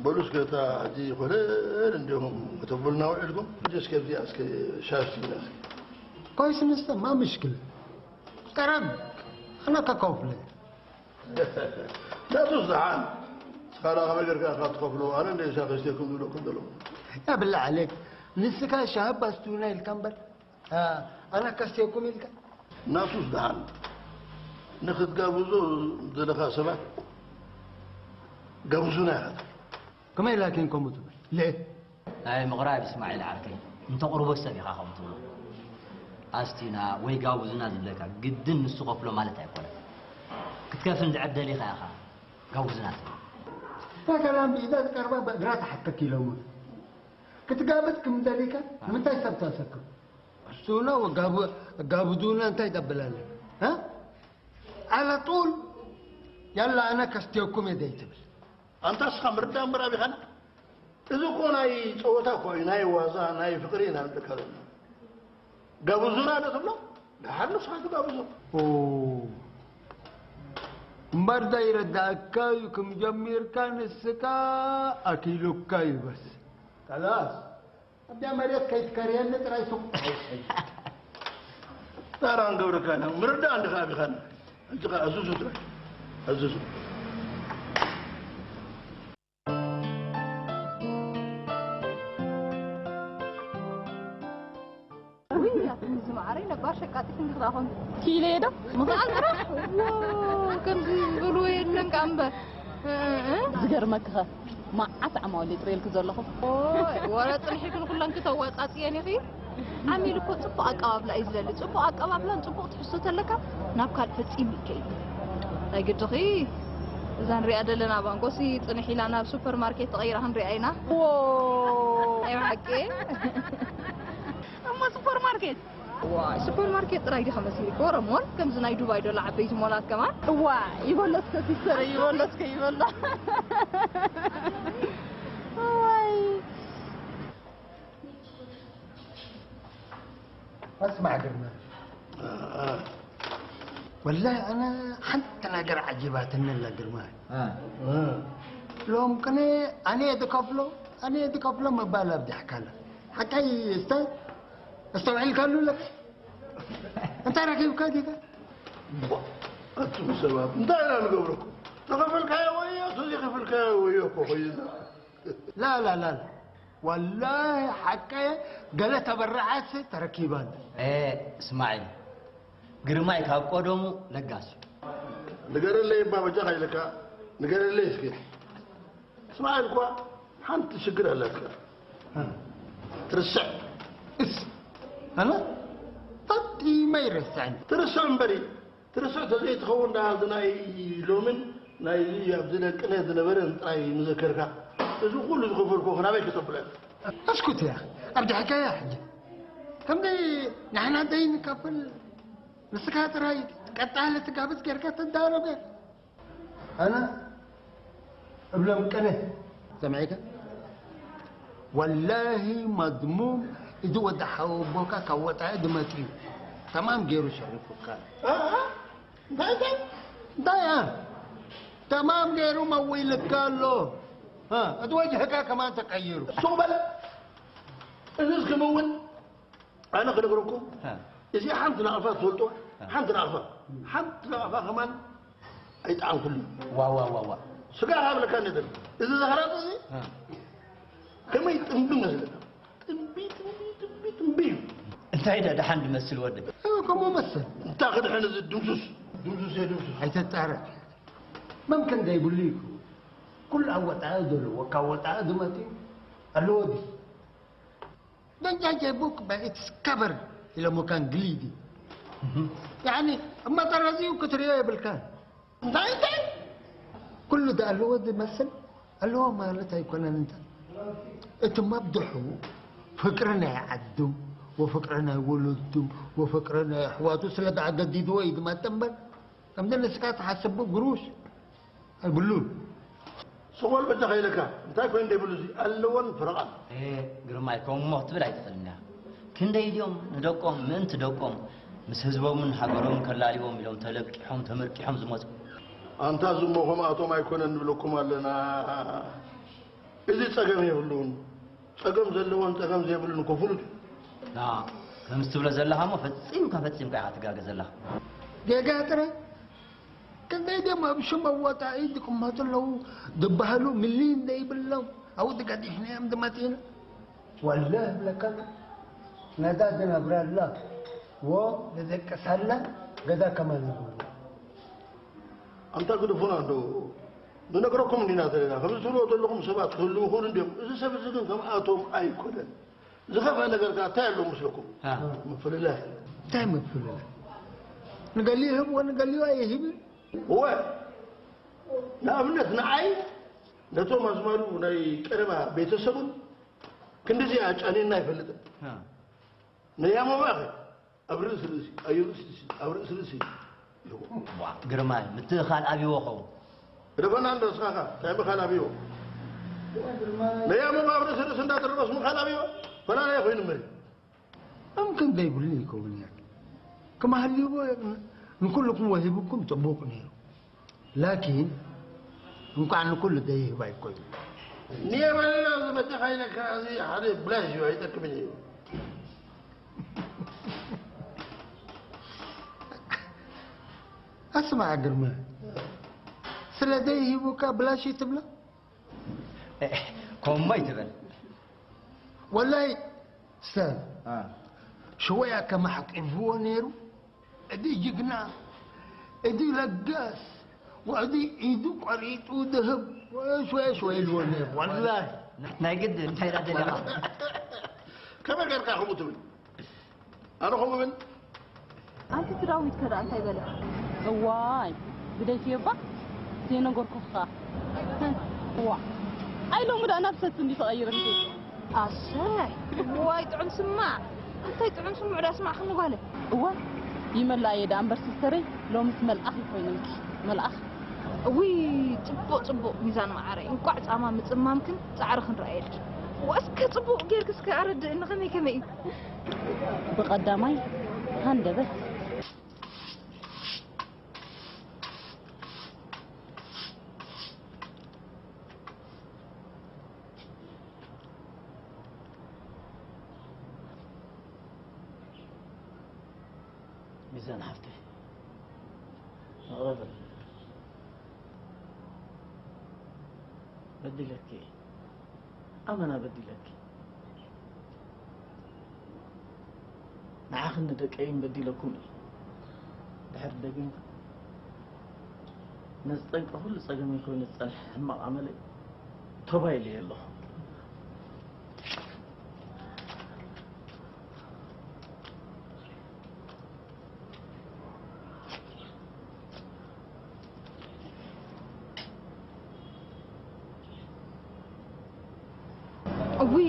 በሉ እስከ እታ ሕጂ ኮለል እንዲኹም ከተብሉና ውዒልኩም፣ ሕጂ እስከ ኣብዚኣ እስከ ሻሽ ትብላ እስከ። كويس نسمع، ما مشكلة. قرب، أنا ككوفلة. ናቱስ ደሓን። ንስኻ ደኣ ከመይ ጌርካ ኢኻ ትኸፍሎ? ኣነ እንደ ኢሳ ከስቴኩም ዝብለኩም ዘለኹ። يا بالله عليك، ንስኻ ሻህብ ኣስቱና ኢልካ እምበር፣ ኣ፣ ኣነ ከስቴኩም ኢልካ? ናቱስ ደሓን። ንኽትጋብዞ ዘለኻ ሰባት ጋብዙና ኢኻ ትብል። ከመይ ላኪን ከምኡ ትብል? ለ ናይ ምቕራብ እስማዒል ዓርከይ፣ እንተቕርቦ ሰብ ኢኻ ከምኡ ትብሎ። ኣስቲና ወይ ጋብዙና ዝብለካ ግድን ንሱ ከፍሎ ማለት ኣይኮነን። ክትከፍል እንድሕር ደሊኻ ኢኻ ጋብዙና ትብል። እታ ሰላም ብኢዳ ዝቀርባ በእግራ ትሓተክ ኢሎማ። ክትጋብዝ ክም ደሊካ ንምንታይ ሰብ ተሰክም? እሱና ወጋቡ-፣ ጋብዙና እንታይ ተብላለ? እ? على طول ያላ ኣነ ከስትየኩም እየ ዘይትብል። ኣንታ እስኻ ምርዳእ እምበር ኣቢኻና። እዚ እኮ ናይ ጸወታ እኮ እዩ፣ ናይ ዋዛ፣ ናይ ፍቕሪ ኢና ንብለካ ዘለና። ጋብዙና ዶ ትብሎ? ደሓር ንስኻ ትጋብዞ። ኦ፣ እምበር ዘይረዳእካ እዩ፣ ክም ጀሚርካ ንስካ ኣኪሉካ እዩ በስ። ከላስ፣ ኣብዛ መሬት ከይትከርየኒ ጥራይ ስቕ። ታራ ንገብረካ ኢና፣ ምርዳእ እንድኻ ኣቢኻና። እንጂ ኸኣ ኣዝዙ ጥራይ፣ ኣዝዙ። ውይ፣ ኣቱም እዚ መዓረይ ነባር ሸቃጢት እንዲ ክላኾን። ኪሎ ዶ? ምኽኣል ጥራሕ? ዎ፣ ከምዚ ዝበልዎ የለን ከኣ እምበር። እ፣ እ። ዝገርመክኸ፣ መዓት ዓማውል እየ ጥርየልኪ ዘለኹ። ኦይ፣ ወረ ጽንሒክን ኩለን ክተዋጻጽየን ኢኺ። ዓሚል እኮ ጽቡቕ ኣቀባብላ እዩ ዝደሊ። ጽቡቕ ኣቀባብላን ጽቡቕ ትሕዝቶ ተለካ ናብ ካልእ ፈጺሙ ይከይድ። ናይ ግድኺ እዛ ንሪኣ ዘለና ባንጎሲ ጽንሕ ኢላ ናብ ሱፐር ማርኬት ተቐይራ ክንሪኣ ኢና። ዎ! ኣይ ብሓቂ? እሞ ሱፐር ማርኬት? ዋይ፣ ሱፐር ማርኬት ጥራይ ዲኻ መሲልክ? ወረ ሞል፣ ከምዚ ናይ ዱባይ ዶላ ዓበይቲ ሞላት ከማን? እዋ፣ ይበሎ እስከ ሲስተር፣ ይበሎ እስከ፣ ይበሎ። ዋይ። اسمع ግርማ። ወላሂ ኣነ ሓንቲ ነገር ዓጂባትኒ ኣላ ግርማ። እ። እ። ሎም ቅነ ኣነ እየ ዝከፍሎ፣ ኣነ እየ ዝከፍሎ ምባል ኣብዚሕካላ። ሓቀይ እስተ-፣ ኣስተውዒልካሉ ኣለካ? እንታይ ረኪብካ ዲኻ? ኣቱም ሰባት፣ እንታይ ኢና ንገብረኩም? ተኸፈልካዮ ወዮ፣ ተዘይኸፈልካዮ ወዮ እኮ ኮይና። لا، لا، لا، لا. والله ሓቀ ገለ ተበረዓት ተረኪባን። ኤ፣ እስማዒል፣ ግርማይ ካብ ቀደሙ ለጋስ እዩ። ንገረለይ እባ በጃኻ ኢለካ፣ ንገረለይ እስኪ። እስማዒል እኳ ሓንቲ ሽግር ኣላትካ። እ። ትርስዕ። እስ፣ ኣነ ፈጺመ ኣይረስዕን። ትርስዕ እምበሪ። ትርስዕ ተዘይትኸውን ደኣ፣ እዚ ናይ ሎምን ናይ ኣብዚ ደቅነ ዝነበረን ጥራይ ምዘከርካ። እዚ ኩሉ ዝኸፈልኩ ናበይ ከተብለን? እስኩት እያ፣ ኣብ ድሕካያ ሕጂ። ከምዚ ንሕና ዘይንከፍል፣ ንስኻ ጥራይ ቀጣሊ ትጋብዝ ጌርካ ተዳረበ። ኣነ እብሎም ቅነ ሰምዒካ? ወላሂ መዝሙም፣ እዚ ወዲ ሓወቦካ ካብ ወጻኢ ዝመጽእ እዩ። ተማም ገይሩ ሸሪፉካ። እ? እ? እንታይ፣ እንታይ? እንታይ፣ እ? ተማም ገይሩ መዊልካ ኣሎ። እ፣ እቲ ወጅህካ ከማን ተቀይሩ። ሱቕ በል። እዝስ ክምውን ኣነ ክነግረኩም፣ እ። እዚኣ ሓንቲ ናቕፋ ትፈልጥዋ? እ። ሓንቲ ናቕፋ። ሓንቲ ናቕፋ ከማን ኣይጠዓምኩሉ። ዋ፣ ዋ፣ ዋ፣ ዋ። ስጋ ሃብለካ ነገር። እዚ ዘኽራጥ እዚ እ። ከመይ ጥንቢ መስለካ? ጥንቢ፣ ጥንቢ፣ ጥንቢ፣ ጥንቢ እዩ። እንታይ ዳ ደሓን ዝመስል ወደይ? እ፣ ከምኡ መስል። እንታይ ክድሕን እዚ ድምሱስ? ድምሱስ እየ ድምሱስ። ኣይተጣረ። መምከን ዘይብሉ እዩ። ኩሉ ኣብ ወጻኢ ዘለዎ፣ ካብ ወጻኢ ዝመጽእ ኣለዎ ድዩ? Don't judge a book by its cover ኢሎሞ ካን ግሊዲ። ያኒ፣ እማ ጠረዚኡ ክትሪኦ የብልካን። እንታይ፣ እንታይ? ኩሉ ዳ ኣለዎ ዝመስል ኣለዎ ማለት ኣይኮነን። እንታይ? እቲ መብድሑ ፍቅሪ ናይ ዓዱ ወፍቅሪ ናይ ወለዱ ወፍቅሪ ናይ ኣሕዋቱ ስለ ደኣ ገዲድዎ እዩ ዝመጽእ እምበር፣ ከምዚ ንስኻ ትሓስቡ ግሩሽ ኣይብሉን። ስቕ በል በጃኻ ኢለካ። እንታይ ኮይኑ ደይብሉ እዚ ኣለዎን ፍረቓን። ኤ፣ ግርማይ፣ ከምኡ ክትብል ኣይትኽእልን ኢኻ። ክንደይ ድዮም ንደቆም፣ ምእንቲ ደቆም፣ ምስ ህዝቦምን ሃገሮምን ከላልዎም ኢሎም ተለቂሖም፣ ተመርቂሖም ዝመጹ? ኣንታ እዚ እሞ ከምኣቶም ኣይኮነን ንብለኩም ኣለና። እዚ ጸገም የብሉን። ጸገም ዘለዎን ጸገም ዘይብሉን እኮ ፍሉጥ እዩ። ና፣ ከምዚ ትብሎ ዘለኻ እሞ ፈጺምካ፣ ፈጺምካ ኢኻ ትጋገ ዘለኻ። ጌጋ ጥራይ? ክንደይ ደም ኣብ ሽም ኣዋጣኢ ዝቕመጡ ኣለዉ፣ ዝበሃሉ ሚልዮን ዘይብሎም፣ ኣብኡ ተጋዲሕናዮም ዝመጺእና። ወላሂ እብለካ፣ ነዛ ዝነብረላ፣ ወ፣ ዝደቅሰላ ገዛ ከማን ይብሉ። ኣንታ ግደፉና እንዶ፣ ንነግረኩም እንዲና ዘለና። ከምዚ ትብልዎ ዘለኹም ሰባት ክህልዉ ይኽእሉ እንድዮም። እዚ ሰብ እዚ ግን ከምኣቶም ኣይኮነን። ዝኸፍአ ነገር ከኣ እንታይ ኣለዎ መስለኩም? አ። ምፍልላይ። እንታይ ምፍልላይ? ንገሊኡ ይህብዎ፣ ንገሊኡ ኣይህብን። እወ። ንኣብነት ንዓይ ነቶም ኣዝማዱ ናይ ቀረባ ቤተሰቡን ክንድዚ ኣጫንየና ኣይፈልጥን። አ። ነያሞ እባኸ ኣብ ርእሲ ርእሲ፣ ኣዩ ርእሲ ርእሲ፣ ኣብ ርእሲ ርእሲ። ዋ፣ ግርማይ፣ ምትእኻል ኣብይዎ ኸውን። ግደፈና እንዶ እስኻኻ፣ እንታይ ምኻል ኣብይዎ? ነያሞ ኣብ ርእሲ ርእሲ እንዳተረበስ ምኻል ኣብይዎ? ፈላላይ ኮይኑ መሪ። እምክን ዘይብሉ ይኸውን እያ። ክማህልዎ ንኩልኩም ወሂብኩም ጽቡቕ ነይሩ። ላኪን እንኳዕ ንኩሉ ዘይህብ ኣይኮይኑ። ንየበልና ዝመጸኻ ኢለካ፣ እዚ ሓደ ብላሽ እዩ፣ ኣይጠቅምን እዩ። ኣስማዕ ግርማ፣ ስለ ዘይህቡካ ብላሽ እዩ ትብሎ? እ፣ ከምኡ ኣይትበል። ወላይ ሰብ አ። ሽወያ ከማሕቂፍዎ ነይሩ። እቲ ጅግና፣ እቲ ለጋስ፣ ወዲ ኢዱ ቆሪጡ ዝህብ፣ ሽወያ ሽወያ ኢልዎ ነይሩ። ወላሂ። ናይ ግድን እንታይ ኢላ ደሊኻ? ከመይ ጌርካ ከምኡ ትብል? ኣነ ከምኡ ብል? ኣንቲ እቲ ዳዊት ከ ደኣ እንታይ በለ? እዋይ፣ ግደፍዮ እባ፣ ዘይነገርኩኺ ከኣ። እዋ፣ ኣይ ሎሚ ደኣ ናብ ሰቲ እንዲ ተቐይርልኪ። ኣሰይ፣ እዋይ ጥዑም ስማዕ። እንታይ ጥዑም ስምዑ ደኣ ስማዕክኒ ጓለ። እዋ፣ ይመላእየ ደኣ እምበር ሲስተረይ፣ ሎምስ መልኣኽ እዩ ኮይኑልኪ። መልኣኽ። እውይ፣ ጽቡቕ፣ ጽቡቕ ሚዛን መዓረይ። እንቋዕ ጻማ ምጽማምክን ጻዕርኽን ረኣየልኪ። እዋ፣ እስከ ጽቡቕ ጌርኪ እስከ ኣረድእኒ ከመይ ከመይ እዩ? ብቐዳማይ ሃንደበት። ሚዛን ሓፍተይ፣ ይቕረ በልኒ። በዲለኪ፣ ኣመና በዲለኪ። ንዓኽን ንደቀይን በዲለኩም እየ። ድሕሪ ደጊምካ፣ ነዚ ጠንቂ ኩሉ ጸገመይ ኮይኑ ዝጸንሐ ሕማቕ ኣመለይ ቶባ ኢለዮ ኣለኹ። እውይ፣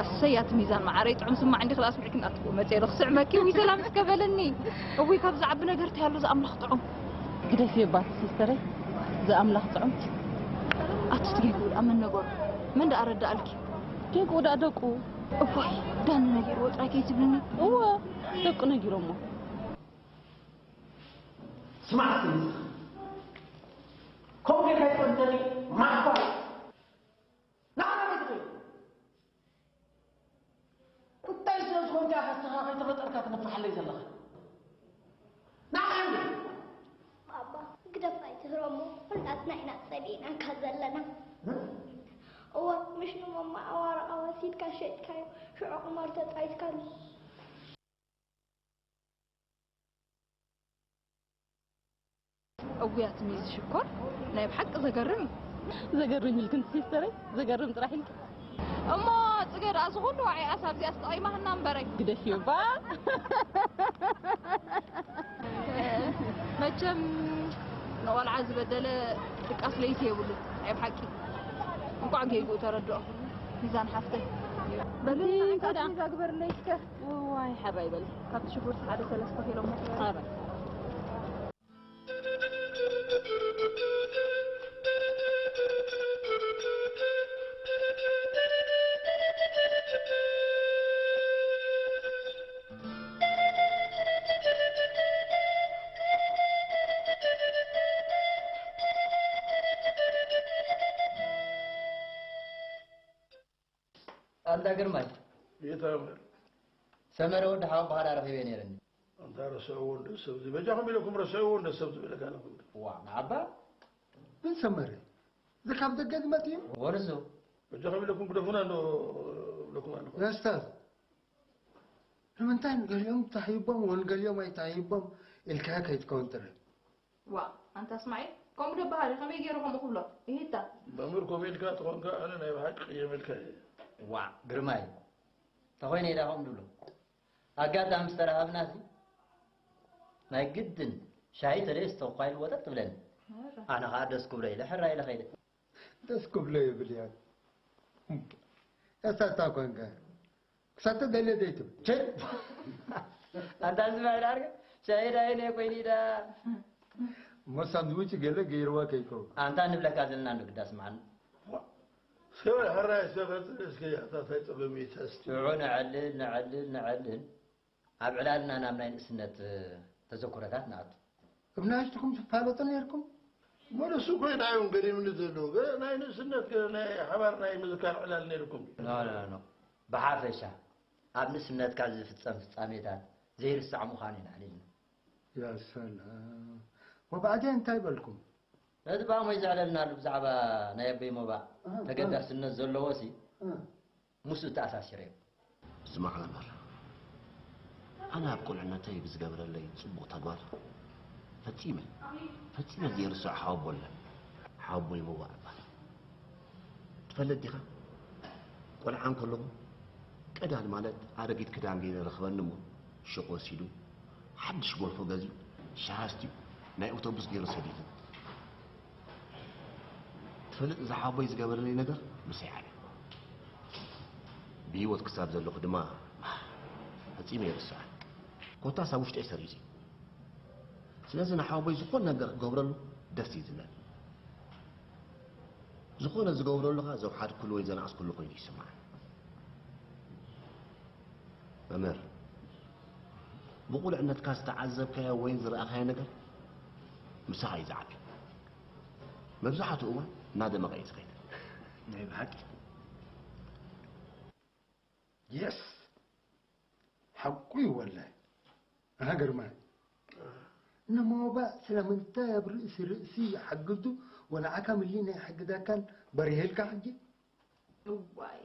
ኣሰይ ኣቲ ሚዛን መዓረይ፣ ጥዑም ስማዕ እንዲኺ ደኣ ኣስሚዕክኒ። ኣቲ መጽየ ዶ ክስዕመኪ? እውይ፣ ሰላም እስከ በለኒ። እውይ፣ ካብ ዝዓቢ ነገር እንታይ ኣሎ ዝኣምላኽ ጥዑም? ግደፍዮ እባ ኣቲ ሲስተረይ፣ ዝኣምላኽ ጥዑም። ኣቲ ትጌግኡ ደኣ መን ነገሩ? መን ደኣ ኣረዳኣልኪ? ጌግኡ ደኣ ደቁ። እዋይ፣ ዳኒ ነጊርዎ ጥራይ ከይትብልኒ። እወ፣ ደቁ ነጊሮሞ። ስማዕ እስኪ ንስኻ። ከምኡ ጌርካ ኣይትፈልጠኒ፣ ማዕኳል። ንዓና ቤት እኮ እዩ። እንታይ ስለ ዝኾንካ ኢኻ ንስኻ ከይተፈጠርካ ትነፍሓለይ ዘለኻ? ንዓኻ እንዴ? ባባ፣ ግደፍ ኣይትህረሞ። ኩላትና ኢና ጸሊእናካ ዘለና። እ? እወ፣ ምሽ ንመማ ኣዋርቓ ወሲድካ ሸይጥካዮ፣ ሽዑ ቁማር ተጻዊትካሉ። እውይ ኣቲ ሚዚ ሽኮር፣ ናይ ብሓቂ ዘገርም እዩ። ዘገርም ኢልክን ሲስተረይ፣ ዘገርም ጥራሕ ኢልኪ። እሞ ጽገ ደኣ እዚ ኩሉ ዋዒኣስ ኣብዚኣስ ተቐይማህና እምበረይ። ግደፍዮ እባ። መቸም ንቖልዓ ዝበደለ ድቃስ ለይቲ የብሉን። ናይ ብሓቂ። እንቋዕ ጌግኡ ተረድኦ። ሚዛን ሓፍተይ። በሊ በሊ፣ እንታይ ደኣ? ዛግበርለይ እስከ። እዋይ፣ ሓባይ በሊ። ካብቲ ሽጉርቲ ሓደ ሰለስተ ኪሎ ሞ። ሓባይ። ኣንታ ግርማይ፣ ይታመር ሰመረ ወዲ ሓወቦኻ ረኺበ ነይረኒ። ኣንታ ረስዕዎ እንደ ሰብ እዚ በጃኹም ኢለኩም ረስዕዎ እንደ ሰብ ዝብለካ ኣለኹም። ዋ ንዓባ ምን ሰመረ? እዚ ካብ ደገ ዝመጽእ እዩ? ወንሱ በጃኹም ኢለኩም ግደፉና እንዶ ብለኩም ኣለኹ። ኡስታዝ፣ ንምንታይ ንገሊኦም ተሂቦም ወንገሊኦም ኣይተሂቦም ኢልካ ከይትከውን ጥረ። ዋ ኣንታ እስማዒል ከምኡ ደበሃሊ ከመይ ገይሩ ከምኡ ክብሎ ይሂታ መምህር ኮሜልካ ተኾንካ ኣነ ናይ ብሓቂ ቅየመልካ እየ። ዋ ግርማይ ተኾይነ ኢላ ከምኡ ድብሎ ኣጋጣሚ ዝተረሃብናሲ ናይ ግድን ሻሂ ተለየስ ተኳይሉ ወጠጥ ትብለኒ። ኣነ ከዓ ደስ ክብሎ ኢለ ሕራ ኢለ ኸይደ። ደስ ክብሎ ይብል እያ። እሳታ ኮንካ ክሳተ ደለ ዘይትብል። ቸል ኣንታ ዝባዕል ዓርገ ሻሂ ዳይነ ኮይኒ ዳ እሞ ሳንድዊች ገለ ገይርዋ ከይከው። ኣንታ ንብለካ ዘለና ንግዳ ስምዓኒ። ሰበ ሕራይ ሰበ እስኪ ኣታታይ ጸገም ይተስቲ። ሽዑ ነዕልል ነዕልል ነዕልል ኣብ ዕላልና ናብ ናይ ንእስነት ተዘክሮታት ንኣቱ። እብናሽትኩም ትፋለጡ ነርኩም? መለሱ ኮይና እዮም ገሪምኒ ዘለዉ። ገ- ናይ ንእስነት ገ- ናይ ሓባር ናይ ምዝካር ዕላል ነይርኩም። ኖ ኖ ኖ ብሓፈሻ ኣብ ንእስነትካ ዝፍጸም ፍጻሜታት ዘይርሳዕ ምዃኑ ኢና ኣዕሊልና። ያ ሰላም። ወባዕዴ እንታይ በልኩም? ነቲ ባሞይ ዘዕለልናሉ ብዛዕባ ናይ ኣበይ ሞባእ ኣሃ፣ ተገዳስነት ዘለዎ ሲ እ፣ ምስኡ ተኣሳሲረ እዩ። ስማዕ መምህር፣ ኣነ ኣብ ቁልዕነተይ ብዝገበረለይ ጽቡቕ ተግባር ፈጺመ ፈጺመ ዘይርስዖ ሓወቦ ኣለ። ሓወቦይ ሞባእ እባል። ትፈልጥ ዲኻ? ቆልዓ እንከለኹ ቀዳል ማለት ኣረጊት ክዳን ገይረ ረኽበኒ እሞ ሹቕ ወሲዱ ሓድሽ ጎልፎ ገዚኡ ሻሃ ኣስትዩ ናይ ኣውቶቡስ ገይሩ ሰዲዱ። ትፈልጥ እዚ ሓወቦይ ዝገበረለይ ነገር ምሳይ ዓብዩ። ብህይወት ክሳብ ዘለኹ ድማ ፈጺመ ይርስዖ። ኮታስ ኣብ ውሽጠይ ሰሪጹ እዩ። ስለዚ ንሓወቦይ ዝኾነ ነገር ክገብረሉ ደስ እዩ ዝብለኒ። ዝኾነ ዝገብረሉ ኸኣ ዘውሓድኩሉ ወይ ዘናእስኩሉ ኮይኑ ይስምዓኒ። መምህር፣ ብቑልዕነትካ ዝተዓዘብካዮ ወይ ዝረኣኻዮ ነገር ምሳኻ እዩ ዝዓቢ። መብዛሕትኡ እዋን እናደመቐ እዩ ዝኸይድ። ናይ ብሓቂ የስ ሓቁ እዩ ወላሂ። ኣሃ ግርማይ፣ ንሞባእ ስለምንታይ ኣብ ርእሲ ርእሲ ይሓግዙ? ወንዓካ ምሊና ይሕግዘካን በሪሄልካ ሕጂ? እዋይ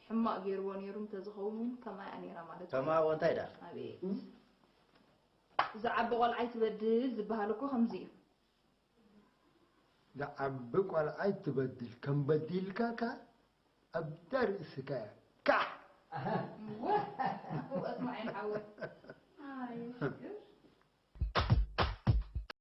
ሕማቕ ገይርዎ ነይሩ እንተዝኸውን እውን ከማይ እያ ነይራ ማለት እዩ። ከማዎ እንታይ ደኣ? ኣቤት ዝዓቢ ቆልዓ ኣይትበድል ዝበሃል እኮ ከምዚ እዩ። ዝዓቢ ቆልዓ ኣይትበድል፣ ከም በዲልካ ከ ኣብታ ርእስካ እያ ካሕ